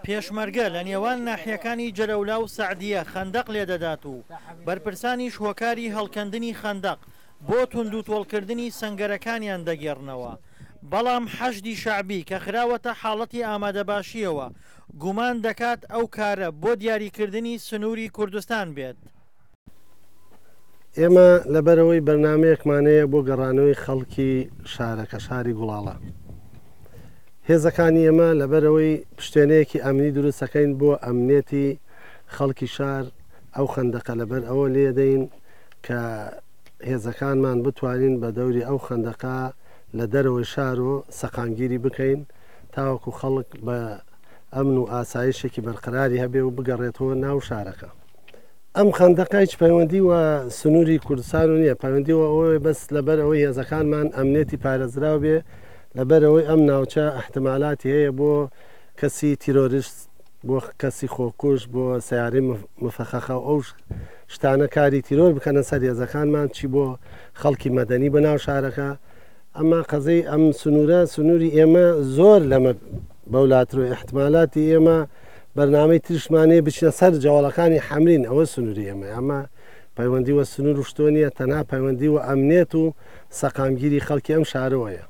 پێشمەرگە لە نێوان ناحیەکانی جەلەولا و سەعدیە خەندەق لێدەدات و بەرپرسانیش هۆکاری هەڵکەندنی خەندەق بۆ توندوتۆڵکردنی سەنگەرەکانیان دەگێڕنەوە، بەڵام حەشدی شەعبی کە خراوەتە حاڵەتی ئامادەباشییەوە گومان دەکات ئەو کارە بۆ دیاریکردنی سنووری کوردستان بێت. ئێمە لەبەرئەوەی بەرنامەیەکمان هەیە بۆ گەڕانەوەی خەڵکی شارەکە، شاری گوڵاڵە. هێزەکانی ئێمە لەبەرئەوەی پشتێنەیەکی ئەمنی دروست دەکەین بۆ ئەمنیەتی خەڵکی شار، ئەو خەندەقە لەبەر ئەوە لێدەین کە هێزەکانمان بتوانین بە دەوری ئەو خەندەقە لە دەرەوەی شار و سەقامگیری بکەین تاوەکو خەڵک بە ئەمن و ئاسایشێکی بەرقەراری هەبێ و بگەڕێتەوە ناو شارەکە. ئەم خەندەقە هیچ پەیوەندی وە سنووری کوردستان و نییە، پەیوەندی وە ئەوەیە بەس لەبەر ئەوەی هێزەکانمان ئەمنیەتی پارێزراو بێ، لەبەر ئەوەی ئەم ناوچە ئیحتمالاتی هەیە بۆ کەسی تیرۆریست، بۆ کەسی خۆکوژ، بۆ سەیارەی مفەخەخە و ئەو شتانە کاری تیرۆر بکەنە سەر هێزەکانمان، چی بۆ خەڵکی مەدەنی بە ناو شارەکە. ئەما قەزەی ئەم سنوورە، سنووری ئێمە زۆر لەمە بەولاتر و ئیحتمالاتی ئێمە بەرنامەی تریشمان هەیە بچینە سەر جەوەڵەکانی حەمرین، ئەوە سنووری ئێمەیە. ئەمە پەیوەندی وە سنوور و شتۆ نییە، تەنها پەیوەندی وە ئەمنیەت و سەقامگیری خەڵکی ئەم شارەوەیە.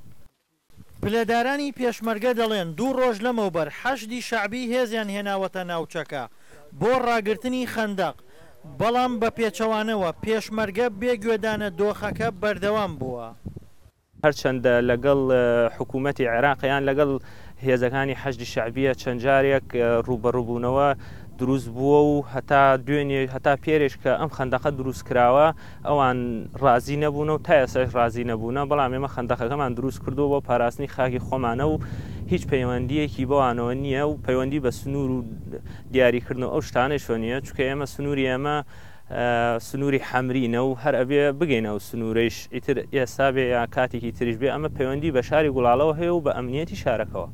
پلەدارانی پێشمەرگە دەڵێن دوو ڕۆژ لەمەوبەر حەشدی شەعبی هێزیان هێناوەتە ناوچەکە بۆ ڕاگرتنی خەندەق، بەڵام بە پێچەوانەوە پێشمەرگە بێ گوێدانە دۆخەکە بەردەوام بووە. هەرچەندە لەگەڵ حکوومەتی عێراق یان لەگەڵ هێزەکانی حەشدی شەعبیە چەند جارێک ڕووبەڕووبوونەوە دروست بووە و هەتا دوێنێ هەتا پێرێش کە ئەم خەندەقە دروست کراوە ئەوان ڕازی نەبوونە و تا ئێستاش ڕازی نەبوونە، بەڵام ئێمە خەندەقەکەمان دروست کردووە بۆ پاراستنی خاکی خۆمانە و هیچ پەیوەندییەکی بەوانەوە نییە و پەیوەندی بە سنوور و دیاریکردن و ئەو شتانەیشەوە نییە، چونکە ئێمە سنووری ئێمە سنووری حەمرینە و هەر ئەبێ بگەینە ئەو سنوورەیش، ئیتر ئێستا بێ یا کاتێکی تریش بێ، ئەمە پەیوەندی بە شاری گوڵاڵەوە هەیە و بە ئەمنییەتی شارەکەوە.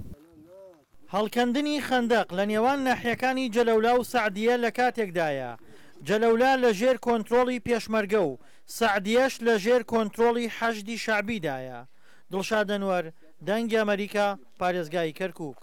هەڵکەندنی خەندەق لە نێوان ناحیەکانی جەلەولا و سەعدیە لە کاتێکدایە، جەلەولا لە ژێر کۆنترۆڵی پێشمەرگە و سەعدیەش لە ژێر کۆنترۆڵی حەشدی شەعبیدایە. دڵشاد ئەنوەر، دەنگی ئەمەریکا، پارێزگای کەرکوک.